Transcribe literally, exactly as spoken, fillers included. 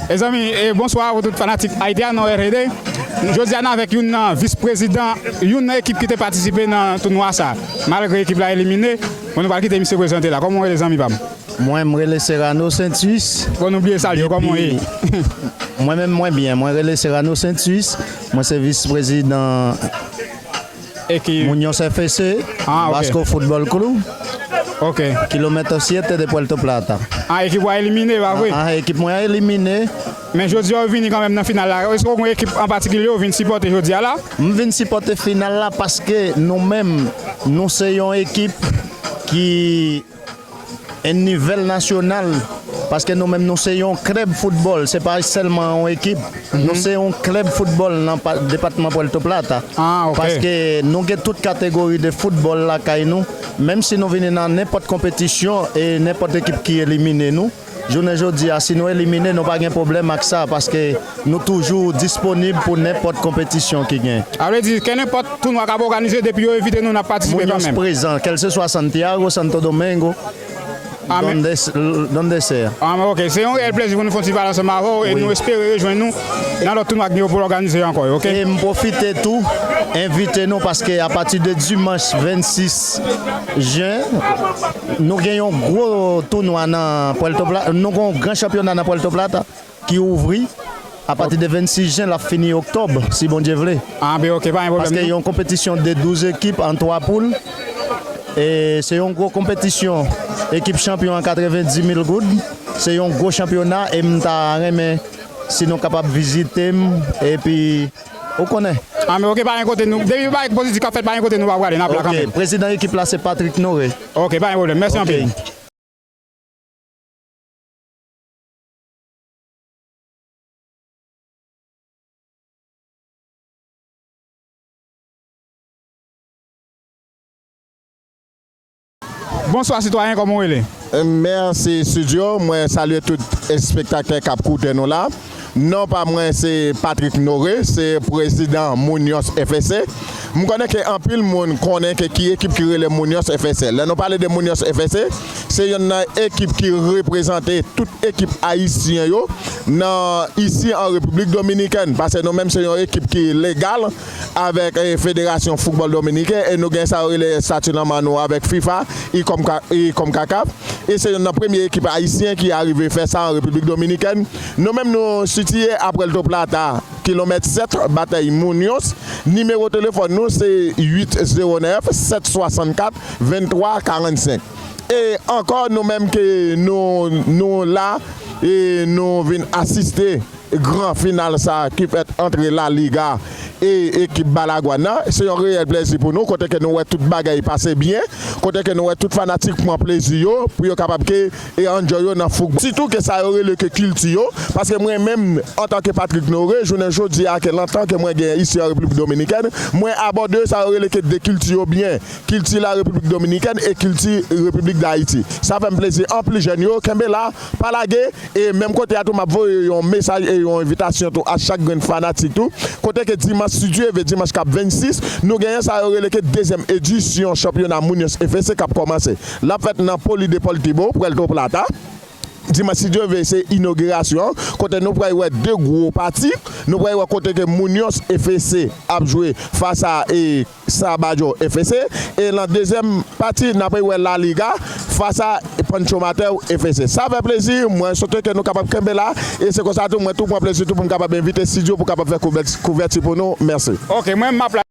Mezanmi, e, bonswa pou tout fanatik Haitiano R G D. Jodi a, n avèk youn nan vis prezidan, youn nan ekip ki te patisipe nan tounwa sa. Malgre ekip la elimine, bon, nou pral kite misye prezante la. Kòman w rele, zanmi pa m? Mwen, m rele Serrano Saintus. Bon, nou bliye salye w, kòman w ye? Mwen menm, mwen byen. Mwen rele Serrano Saintus. Mwen se vis prezidan Ekip Muñoz F C, ah, ok. Vasco Football Club. Ok. Kilomètre siete de Puerto Plata. Ah, ekip w a elimine, pa vre? Ah, ah, ekip mwen an elimine. Men jodi a, w vini kanmenm nan final la. Èske w gen yon ekip an patikilye w vin sipòte jodi a la? M vin sipòte final la paske nou menm, nou se yon ekip ki en nivel nasyonal, paske nou menm nou se yon klèb foutbòl, se pa sèlman yon ekip. Nou se yon klèb foutbòl nan pa- depatman Puerto Plata. Ah, ok. Paske nou gen tout kategori de foutbòl lakay nou. Menm si nou vini nan nenpòt konpetisyon e nenpòt ekip ki elimine nou, jounen jodi a, si nou elimine, nou pa gen pwoblèm ak sa, paske nou toujou disponib pou nenpòt konpetisyon ki gen. Sa vle di, kenenpòt tounwa k ap òganize, depi yo envite nou, n ap patisipe kanmenm. Muñoz prezan, kèlseswa Santiago, Santo Domingo, ah, men donde, donde sea. Ah, men ok. Se yon reyèl plezi pou nou fè yon ti pale ansanm avè w e nou espere rejwenn nou nan lòt tounwa ki gen pou òganize ankò yo, ok? E m pwofite tou, envite nou, paske apati de dimanch vennsis jen, nou gen yon gwo tounwa nan Puerto Plata, nou gen yon gran chanpyona nan Puerto Plata ki ouvri apati de vennsis jen, l ap fini oktòb, si Bondye vle. Ah, ben ok, pa gen pwoblèm. Paske yon konpetisyon de douz ekip an twa poul. E se yon gwo konpetisyon. Ekip chanpyon an katrevenndis mil goud. Se yon gwo chanpyona e m ta renmen si nou kapab vizite m. Epi, ou konnen. Ah, men ok, pa gen kote nou. Depi bagay pozitif k ap fèt, pa gen kote nou pa prale, n ap la kanmenm. Ok, prezidan ekip la se Patrick Noré. Ok, pa gen pwoblèm. Mèsi anpil. Bonswa, sitwayen, kòman w rele? Mèsi, Studio. Mwen salye tout espektatè k ap koute nou la. Non pa mwen se Patrick Noré, se prezidan Muñoz F C. M konnen ke anpil moun konnen ke ki ekip ki rele Muñoz F C. Lè nou pale de Muñoz F C, se yonn nan ekip ki reprezante tout ekip ayisyen yo nan isi an Repiblik Dominikèn, paske nou menm se yon ekip ki legal avèk, eh, Federasyon Foutbòl Dominiken e nou gen sa yo rele estati nan men nou avèk fifa, i CONCACAF, e se yonn nan premye ekip ayisyen ki arive fè sa an Repiblik Dominikèn. Nou menm nou sitiye a Puerto Plata, kilomèt sèt, Batèy Muñoz. Nimewo telefòn nou se uit zewo nèf, sèt swasannkat, venntwa karannsenk. E ankò, nou menm ke nou, nou la, e nou vin asiste gran final sa ki fèt ant La Liga e ekip Balagwan nan. Se yon reyèl plezi pou nou, kote ke nou wè tout bagay pase byen, kote ke nou wè tout fanatik pran plezi yo, pou yo kapab ke e enjoy yo nan foutbòl. Sitou ke sa yo rele ke kilti yo, paske mwen menm, antanke Patrick Noré, jounen jodi a, ke lontan ke mwen gen isi an Repiblik Dominikèn, mwen abòde sa yo rele ke de kilti yo byen, kilti la Repiblik Dominikèn e kilti Repiblik Dayiti. Sa fè m plezi anpil, jèn yo, kenbe la, pa lage, e menm kote a tou, m ap voye yon mesaj e yon envitasyon tou a chak grenn fanatik tou, kote ke dimanch, si Dye vle, dimanch k ap vennsis, nou genyen sa yo rele ke dezyèm edisyon chanpyona Muñoz F C k ap kòmanse. L ap fèt nan Polideportivo, Puerto Plata. Dimanch, si Dye vle, se inogirasyon an, kote nou pral wè de gwo pati. Nou pral wè kote ke Muñoz F C ap jwe fas a, e, Sabajo F C. E nan dezyèm pati, n ap wè La Liga fas a Pancho Mateo F C. Sa fè plezi, mwen swete ke nou kapab kenbe la. E se konsa tou, mwen tou pran plezi tou pou m kapab envite Studio pou kapab fè kouvèti, kouvèti pou nou. Mèsi. Ok, mwen m ap la.